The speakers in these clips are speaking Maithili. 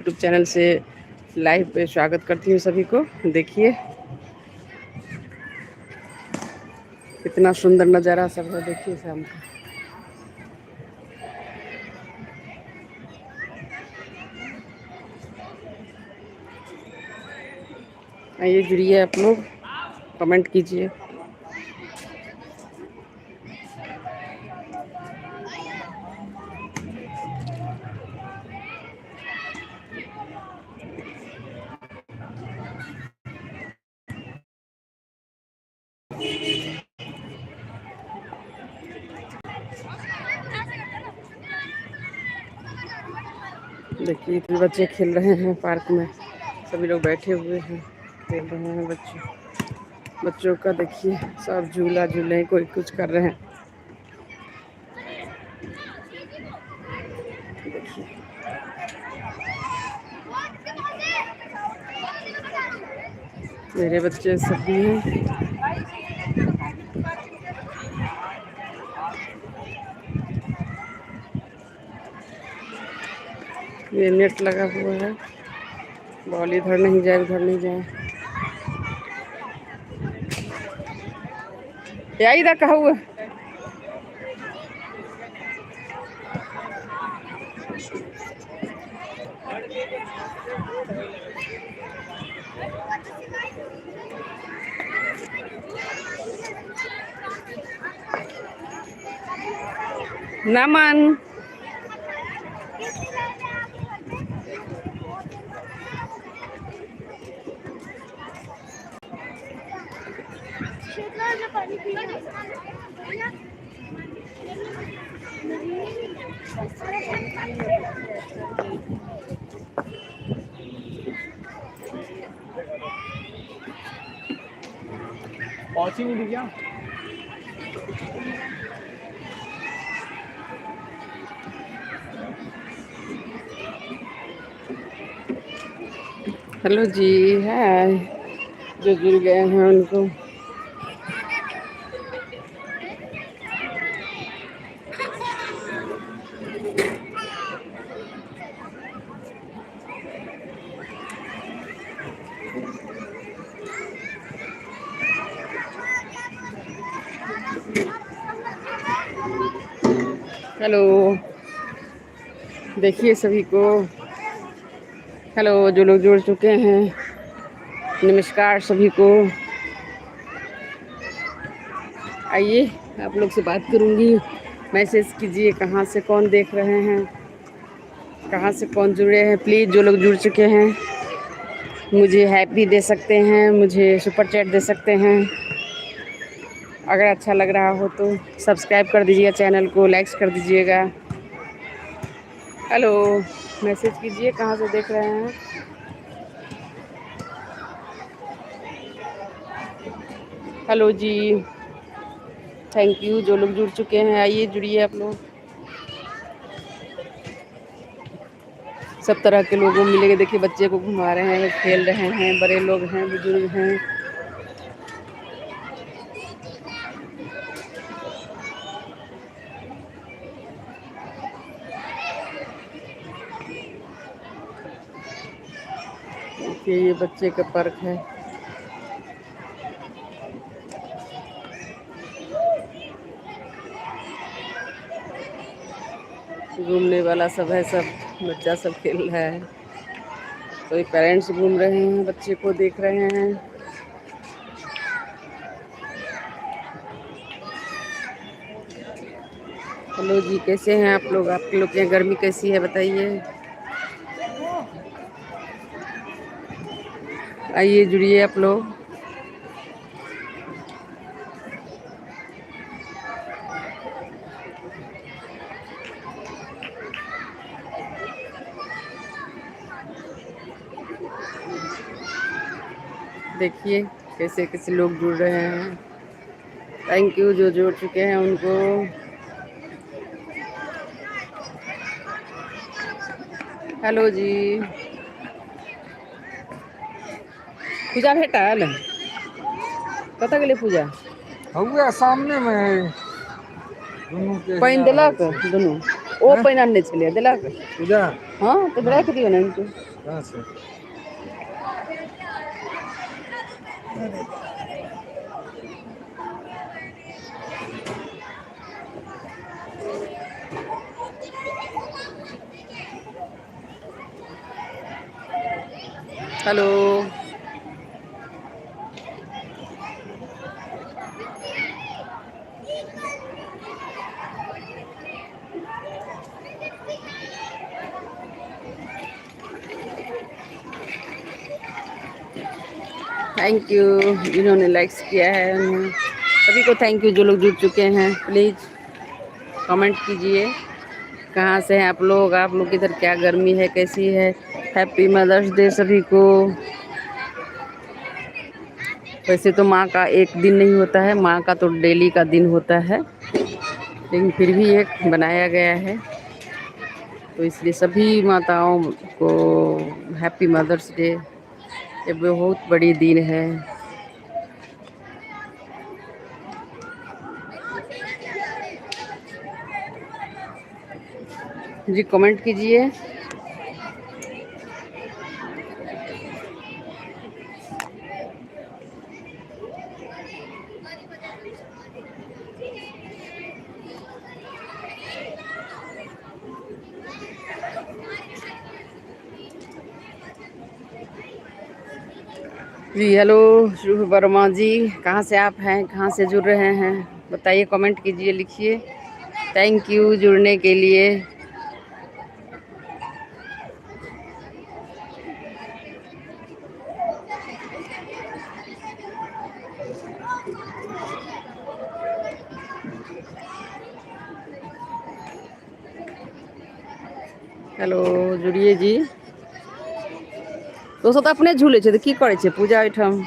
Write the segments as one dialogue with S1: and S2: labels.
S1: यूट्यूब चैनल से लाइव पे स्वागत करती हूँ सभी को। देखिए कितना सुंदर नज़ारा सब है, देखिए शाम का। आइए जुड़िए आप लोग, कमेंट कीजिए। देखिए इतने बच्चे खेल रहे हैं पार्क में, सभी लोग बैठे हुए हैं, खेल रहे हैं बच्चे। बच्चों का देखिए सब झूला झूले, कोई कुछ कर रहे हैं। देखिए मेरे बच्चे सभी हैं। ये नेट लगा हुआ है, बॉल इधर नहीं जाए उधर नहीं जाए। या इधर कहा हुआ। नमन
S2: पहुंची नहीं थी क्या?
S1: हेलो जी, हाय। जो जुड़ गए हैं उनको। हेलो, देखिए सभी को। हेलो, जो लोग जुड़ चुके हैं, नमस्कार सभी को। आइए आप लोग से बात करूंगी। मैसेज कीजिए कहाँ से कौन देख रहे हैं, कहाँ से कौन जुड़े हैं। प्लीज़ जो लोग जुड़ चुके हैं मुझे हैप्पी दे सकते हैं, मुझे सुपर चैट दे सकते हैं। अगर अच्छा लग रहा हो तो सब्सक्राइब कर दीजिएगा चैनल को, लाइक्स कर दीजिएगा। हेलो, मैसेज कीजिए कहाँ से देख रहे हैं। हेलो जी, thank you जो लोग जुड़ चुके हैं। आइए जुड़िए आप लोग, सब तरह के लोगों मिलेंगे। देखिए बच्चे को घुमा रहे हैं, खेल रहे हैं, बड़े लोग हैं, बुजुर्ग हैं। देखिए ये बच्चे का पार्क है। घूमने वाला सब है, सब बच्चा सब खेल रहा है। कोई पेरेंट्स घूम रहे हैं, बच्चे को देख रहे हैं। हेलो जी, कैसे हैं आप लोग? आपके लोग के यहाँ गर्मी कैसी है बताइए। आइए जुड़िए आप लोग। देखिए कैसे कैसे लोग जुड़ रहे हैं। Thank you जो जुड़ चुके हैं उनको। हेलो जी, पूजा भेटल? कतऽ गेलै पूजा?
S2: हौवे सामने में है दुनू के।
S1: पानि देलक दुनू? ओ पानि आनने छलियै, देलक?
S2: पूजा।
S1: हाँ, तऽ राखि दियौ ने इनको।
S2: कहाँ से?
S1: हेलो। Thank you जिन्होंने लाइक्स किया है, सभी को thank you. जो लोग जुड़ चुके हैं प्लीज़ कमेंट कीजिए, कहाँ से हैं आप लोग, आप लोग इधर क्या गर्मी है, कैसी है। हैप्पी मदर्स डे सभी को। वैसे तो माँ का एक दिन नहीं होता है, माँ का तो डेली का दिन होता है, लेकिन फिर भी एक बनाया गया है, तो इसलिए सभी माताओं को हैप्पी मदर्स डे। ये बहुत बड़ी दिन है। जी कमेंट कीजिए। जी हेलो शुभ वर्मा जी, कहाँ से आप हैं, कहाँ से जुड़ रहे हैं, बताइए, कमेंट कीजिए, लिखिए। Thank you जुड़ने के लिए। हेलो जुड़िए जी। दोस्तों तऽ अपने झूलै छै तऽ की करै छै पूजा ओहिठाम।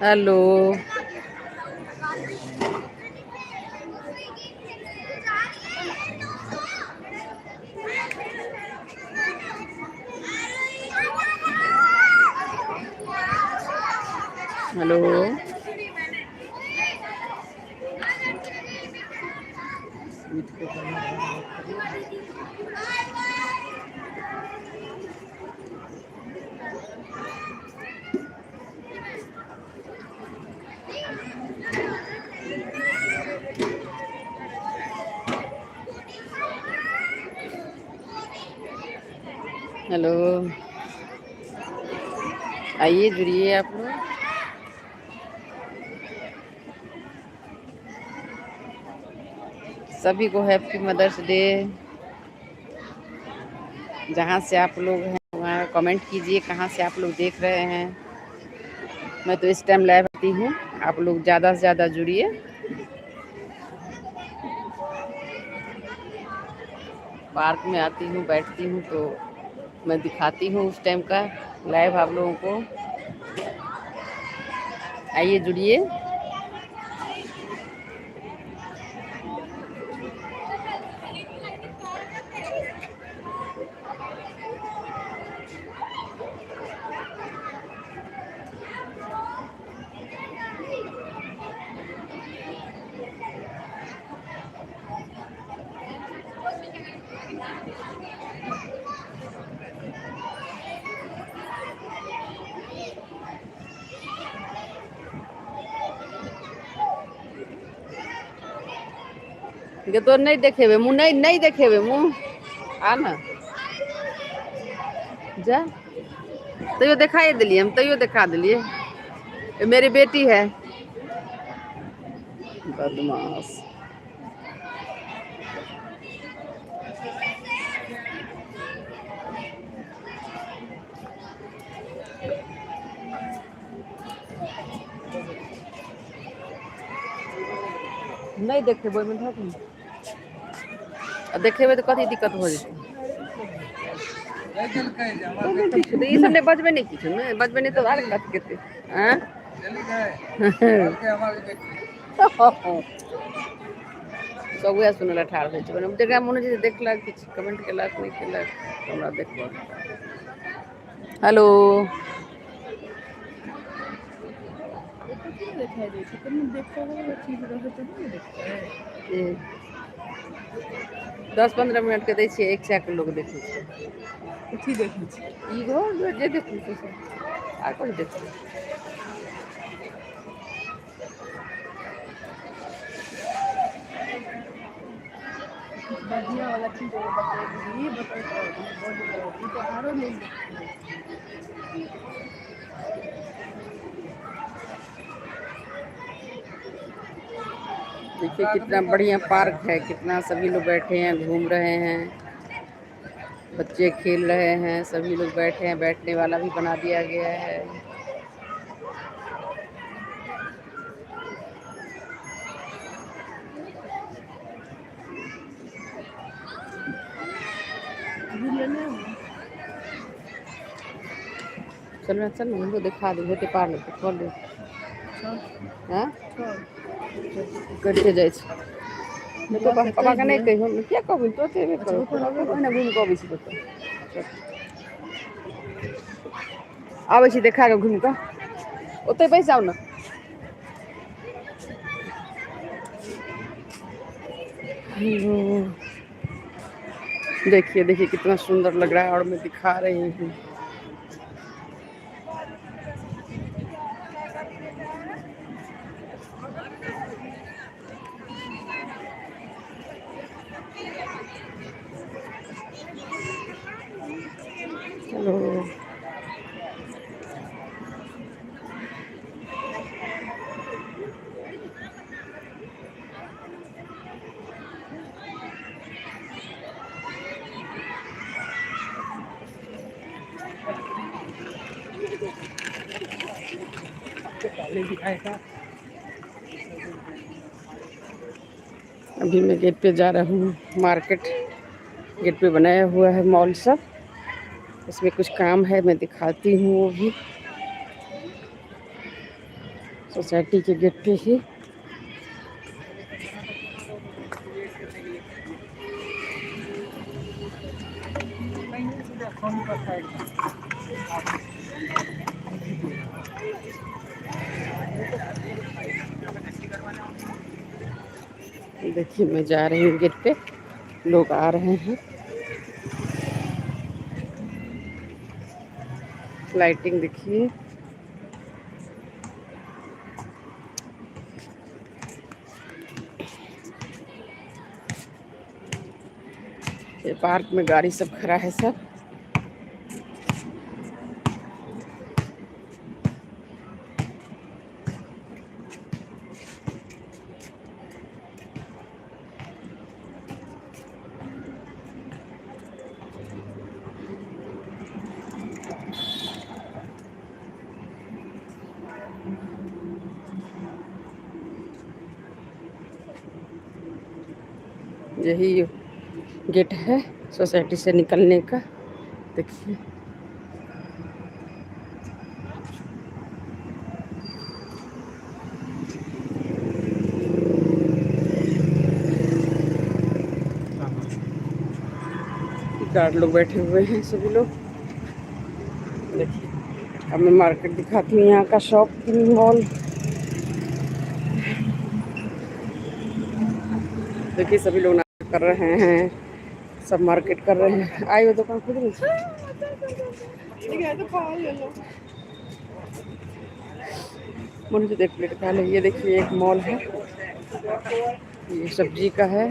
S1: हेलो हेलो, हेलो, आइए जुड़िए आप लोग। सभी को हैप्पी मदर्स डे। जहाँ से आप लोग हैं वहाँ कमेंट कीजिए, कहाँ से आप लोग देख रहे हैं। मैं तो इस टाइम लाइव आती हूँ, आप लोग ज़्यादा से ज़्यादा जुड़िए। पार्क में आती हूँ, बैठती हूँ, तो मैं दिखाती हूँ उस टाइम का लाइव आप लोगों को। आइए जुड़िए। गे तो नहीं देखेबे मुँह, नहीं नहीं देखेबे मुँह, आ ना जा। तैयो दिखाई दिलिए हम, तैयो दिखा दिलिए। ये मेरी बेटी है, बदमाश। नहीं देखेबो ओहिमे धऽ के आ देखेबै तऽ कथी दिक्कत हो जेतै। ई सब नहि बजबै, नहि किछु नहि बजबै, नहि तऽ आर कथी केतै। आँय
S2: चली गए के हमारी बेटी।
S1: सब उएह सुनय लए ठाढ़ होइ छै। मने जकरा मोन होइ छै देखलक, किछु कमेंट केलक, नहि केलक, हमरा देखबऽ। हेलो।
S3: ओतऽ की देखाइ दै छै? कनि देखऽ वला चीज रहै तभी ने देखतै।
S1: 10-15 मिनटके दै छियै, 100 के लोक देखै छै।
S3: कथी देखै छै?
S1: ई घर जे देखै छै से आर कथी देखतै?
S3: किछु बढ़िआँ वला चीज अगर बतेबही बतैत बजैत रहबही तऽ आरो लोग देखतै।
S1: देखिए कितना बढ़िया पार्क है, कितना सभी लोग बैठे हैं, घूम रहे हैं, बच्चे खेल रहे हैं, सभी लोग बैठे हैं, बैठने वाला भी बना दिया गया है।
S3: अभी लेने आबू।
S1: चल ना, चल ना, हमरो देखा दे, होते पार लगतै, चल दे।
S3: चल।
S1: हँ।
S3: चल।
S1: करिते जाइ छै। नहि
S3: बौआ
S1: पापा,
S3: के
S1: पापा के
S3: कहि
S1: नहि
S3: दियै।
S1: कहियौ। किया कहबै? तो एबे
S3: अच्छा,
S1: करब।
S3: ओ रहबे
S1: ओहिना
S3: करतै।
S1: घुमि कऽ अबै छी कतऽ। आबै छी देखा कऽ घुमि कऽ। ओतहि बैस जाउ ने। देखिए देखिए कितना सुंदर लग रहा है और मैं दिखा रही हूँ। चलो।
S2: पहले दिखाया था।
S1: अभी मैं गेट पे जा रहा हूँ। मार्केट गेट पे बनाया हुआ है मॉल सब, इसमें कुछ काम है, मैं दिखाती हूँ वो भी। सोसाइटी के गेट पे ही।
S2: नहीं, सीधा सोनीपत साइड में।
S1: देखिए मैं जा रही हूँ गेट पे, लोग आ रहे हैं। लाइटिंग देखिए। ये पार्क में गाड़ी सब खड़ा है सब। यही गेट है सोसाइटी से निकलने का। देखिए गार्ड लोग बैठे हुए हैं सभी लोग। देखिए अब मैं मार्केट दिखाती हूँ, यहाँ का शॉपिंग मॉल। देखिए सभी लोग नाश्ता कर रहे हैं, सब मार्केट कर रहे हैं। आई हो दुकान खुद नहीं।
S3: ठीक है, तो खा ले लो।
S1: मुझे एक प्लेट खा ले। ये देखिए एक मॉल है, ये सब्जी का है।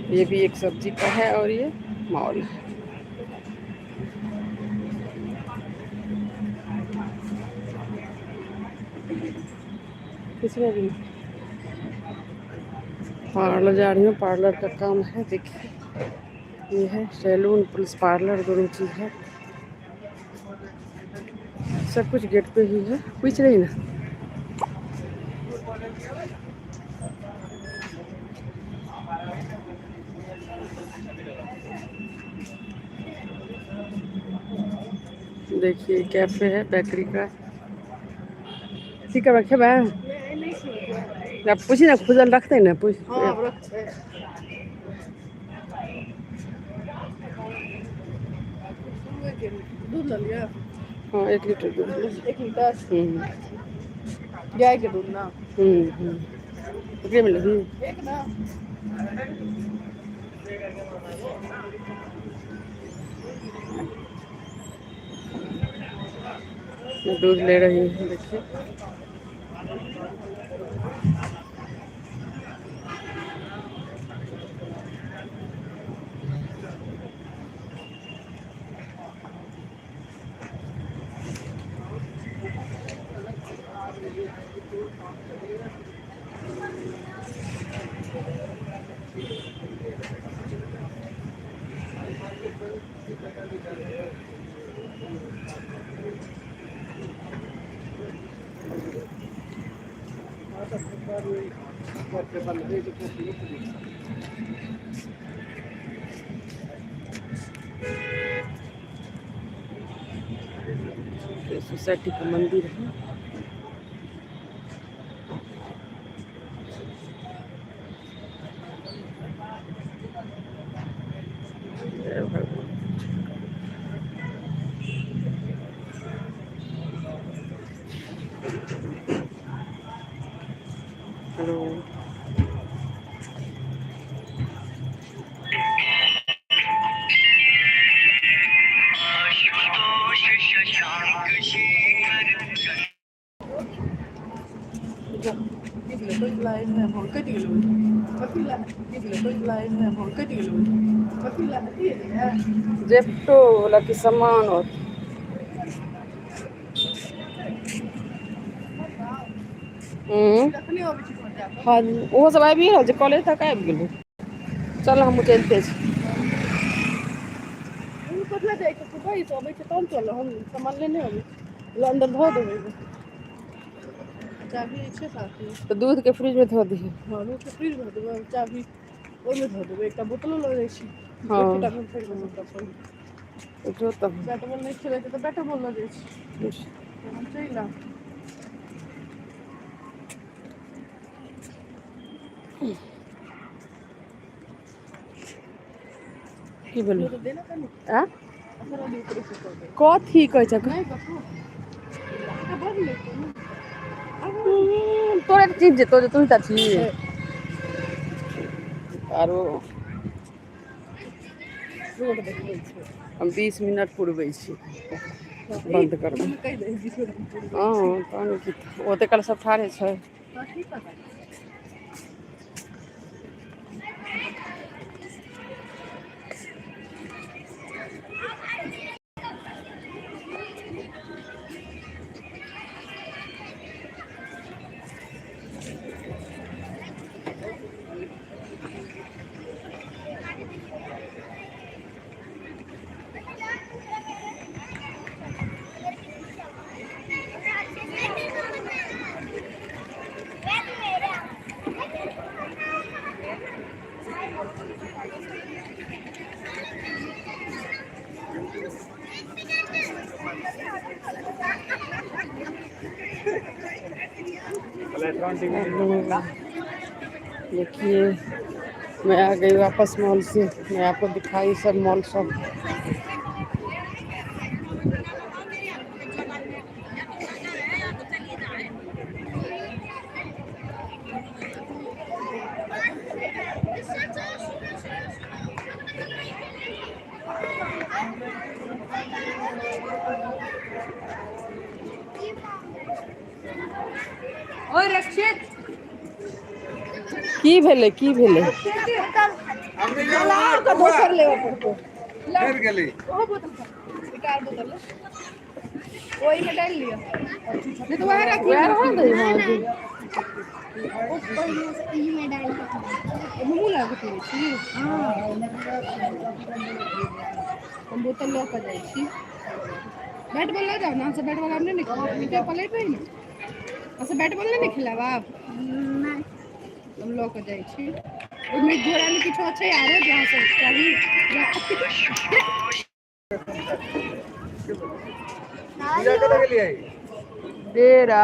S1: ये भी एक सब्जी का है और ये मॉल है। किसमें भी पार्लर जा रही हूँ, पार्लर का काम है। देखिए ये है सैलून प्लस पार्लर, दोनों चीज़ है, सब कुछ गेट पे ही है। पूछ रही ना। देखिए कैफे है बेकरी का। की करबै, खेबै? आब पूछी ने, खुजल रखतै ने, पूछ।
S3: हँ, आब रखबै। दूध लऽ लिअ।
S1: हँ, 1 लीटर दूध।
S3: 1 लीटर?
S1: हम्म।
S3: गाय के दूध ना?
S1: हम्म, ओकरे में लेबही?
S3: एक ना।
S1: मैं दूध ले रही हूँ, देखिए। ये सोसाइटी का मंदिर है। जय भगवान। हेलो।
S3: की भेलै? कोइ लाइन नहि, फोन कटि गेलै। कथी लए की भेलै? कोइ लाइन नहि, फोन कटि गेलै। कथी लए अथी एलैए?
S1: जेप्टो वाला के सामान और
S3: कखनी अबै छी घर जा कऽ?
S1: हँ, ओहो सब आबिए रहल छै, कॉलेज तक आबि गेलै। चल, हमहूँ चलिते छी।
S3: हम कथी लए जाइ छै? सुबह से अबै छै तहन चल, हम सामान लेने अबै छी, अन्दर धऽ देबै। चाभी छै साथमे।
S1: तऽ दूधके फ्रिजमे धऽ दिही।
S3: हँ, दूधके फ्रिजमे धऽ देबै, चाभी ओहिमे धऽ देबै। एकटा बोतलो लऽ जाइ छी। एकेटा हम फेर सबटा खोलि।
S1: जो तब।
S3: बैट बॉल नहि खेलै छै तऽ बैटो बॉल लऽ जाइ छी। हम चलि आउ।
S1: की भेलै?
S3: तऽ दे ने कनि।
S1: आ
S3: असर वाली ऊपरे से कऽ दे।
S1: कथी कहै छै?
S3: नहि कखनो बड़ लेट ने।
S1: तोरे चीज जेतो जे तू छी आरो।
S3: रोड देखबै छै।
S1: हम 20 मिनट पुरबै छी, बन्द करबै।
S3: कहि दे 20 मिनट पुरबै।
S1: हँ, तहन की, ओते काल सब ठाढ़े छै।
S3: तऽ की पता।
S1: देखिए, मैं आ गई वापस मॉल से। मैं आपको दिखाई सब मॉल सब।
S3: ओए रक्षित।
S1: की भेलै, की भेलै?
S3: दोसर लेबऽ पड़तौ।
S2: फेर गेली।
S3: ओहो बोतल खा, एक आर बोतल ले। ओहिमे डालि लिअ, नहीं तो वएह राखि।
S1: वएह रहऽ दही। हँ जी।
S3: मुँह लगा कऽ पीबै छी। हम बोतल लऽ कऽ जाइ छी। बैट बॉल लऽ जाउ ने। अहाँसब बैट बॉल आब नहि ने खेलब? नीचे पलटि रही ने। अहाँसब बैट बॉल नहि ने खेलब आब? हम लऽ कऽ जाइ छी। ओहिमे झोरामे किछो छै आरो जे अहाँसब चाही?
S2: पूजा कतऽ गेलियै?
S1: डेरा।